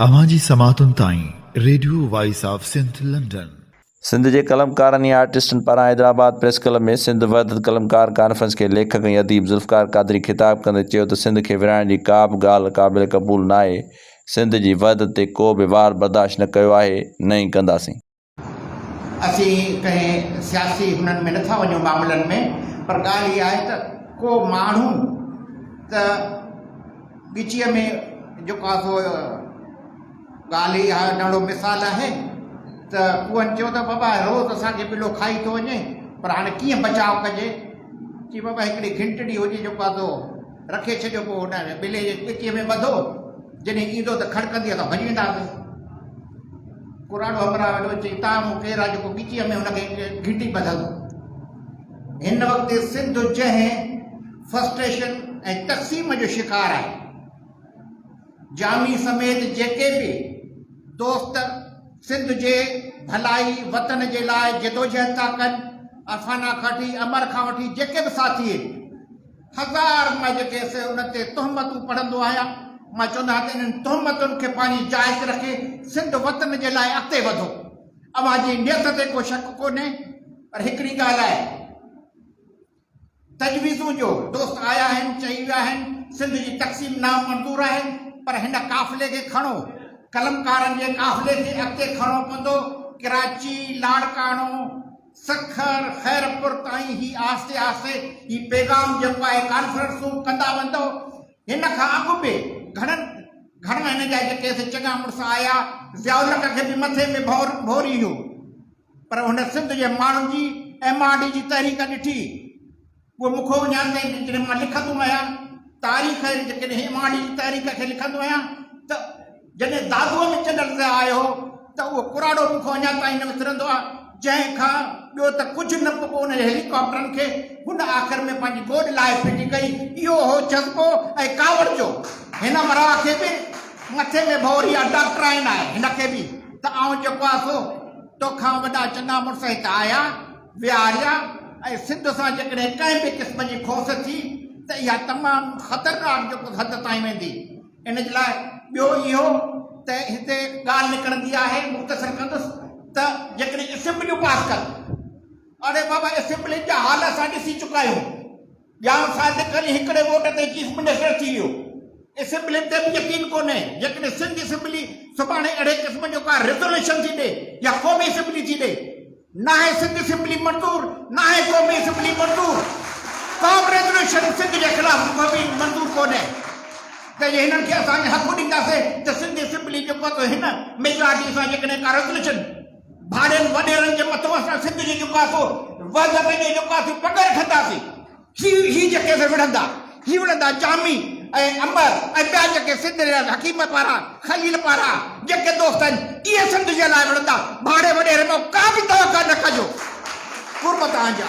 اوهان جي سماعتن تائين radio voice of Sindh London. Sindh جي قلمڪارن ۽ آرٽسٽن پاران حيدرآباد پريس ڪلب ۾ سنڌ وحدت قلمڪار ڪانفرنس کي ليکڪ ۽ اديب ذوالفقار قادري خطاب ڪندي چيو ته سنڌ کي ورهائڻ جي ڪا به ڳالهه قابل قبول ناهي، سنڌ جي وحدت تي ڪو به وار برداشت نه ڪيو آهي نه ئي ڪنداسين. اسين ڪنهن سياسي هنن ۾ نٿا وڃون معاملن ۾ پر ڳالهه اها آهي ته ڪو ماڻهو ته ڳچيء ۾ جيڪو آهي سو ڳالهه اها ننڍڙو مثال آهي ته ڪوئن چيو ته بابا روز اسان کي ٻلو کائي ٿو وڃي پر هاڻي ڪيئن بچاء ڪجي چي بابا هڪڙي گهنٽڙي هجي جيڪو آهي سو رکي ڇڏيو پوء هن ٻلي جي ڳچيء ۾ ٻڌو جڏهن ايندو ته کڙڪندي اسان ڀڄي وينداسين. ڪراڙو همراهه ويٺو چئي تان مون ڪير آ جيڪو ڳچيء ۾ هن کي گهنٽي ٻڌل. هن وقت سنڌ جنهن فرسٽريشن ۽ تقسيم جو شڪار آهي. جامي سميت جيڪي به دوست سنڌ جي ڀلائي وطن جي لاء جدوجهد ٿا ڪن، عرفانه کان وٺي امر کان وٺي جيڪي به ساٿي آهن، هزار مان جيڪي سي ان تي تهمتون پڙهندو آهيان، مان چوندو آهيان ته انهن تهمتن کي پنهنجي جاء تي رکي سنڌ وطن جي لاء اڳتي وڌو. اوهان جي نيت تي ڪو شڪ ڪونهي پر هڪڙي ڳالهه آهي تجويزون جو دوست آيا آهن چئي ويا آهن سنڌ جي تقسيم نامنظور آهي پر هن قافلي کي کڻو قلمڪارن جي قافلي کي اڳتي کڻڻو پوندو ڪراچي لاڙڪاڻو سکر، خيرپور تائين هي آهستي آهستي هي پيغام جيڪو آهي ڪانفرنسون ڪندا ويندؤ. هن کان اڳ به گهڻن گهڻا هن جا جيڪي سي چڱا مڙس آيا، ضياء الحق کي به مٿي ۾ ڀور ڀوري هيو پر هن سنڌ جي ماڻهن جي ايم آر ڊي جي تحريڪ ڏٺي. اهو مون کان اڃا تائين به جڏهن مان لکندو آهيان تاريخ جيڪڏهن ايم آر ڊي جي تحريڪ کي لکندو آهيان ته جڏهن دادوء ۾ چنڊ ضياء آيو هو ته اهو ڪراڙو مون کان اڃا تائين نه وسرندو آهي جنهن کان ٻيو ته ڪجهه نه پڳو ان جي هيليڪاپٽرن کي هن آخر ۾ پنهنجي گوڏ لاهي ڦٽي ڪئي اهو هو جذبو ۽ ڪاوڙ جو هن مراء کي به مٿي ۾ ڀوري آ ڊاڪٽرائن آهي هن کي به ته آئون جيڪو آ سو توکان وڏا چڱا مڙس هت آيا ويهاريا ۽ سنڌ سان جيڪڏهن ڪنهن به قسم جي کوس ٿي ته اها تمام خطرناڪ جيڪو حد تائين ويندي ان جي لاء ٻيو اهو ته هتي ڳالهه نڪرندي آهي مختصر ڪندس ته جيڪڏهن اسيمبليون پاس ڪن اڙي بابا اسيمبلين جا حال اسان ڏسي چڪا آهيون ڄام صادق علي هڪڙي ووٽ تي چيف منسٽر ٿي ويو. اسيمبلين تي به يقين ڪونهي. جيڪڏهن سنڌ اسيمبلي سڀاڻي اهڙي قسم جو ڪا ريزوليوشن ٿي ڏي يا قومي اسيمبلي ٿي ڏي. ناهي سنڌ اسيمبلي منظور، ناهي قومي اسيمبلي منظور. ڪا به ريزوليوشن سنڌ جي خلاف به منظور ڪونهي ته جي هنن کي اسان حق ڏينداسين ته سنڌ اسيمبلي جيڪو آهي سو هن ميجارٽي سان جيڪڏهن ڪا ريزوليوشن ڀاڙين وڏيرن جي مٿو اسان سنڌ جو جيڪو آسو وحدت جو جيڪو آسو پڳ رکنداسين. هي هي جيڪي سي وڙهندا هي وڙهندا جامي ۽ امر ۽ ٻيا جيڪي سنڌ جا حڪيم پارا خليل پارا جيڪي دوست آهن اهي سنڌ جي لاء وڙهندا ڀاڙي وڏيري مان ڪا به توقع نه ڪجو قرب توهان جا.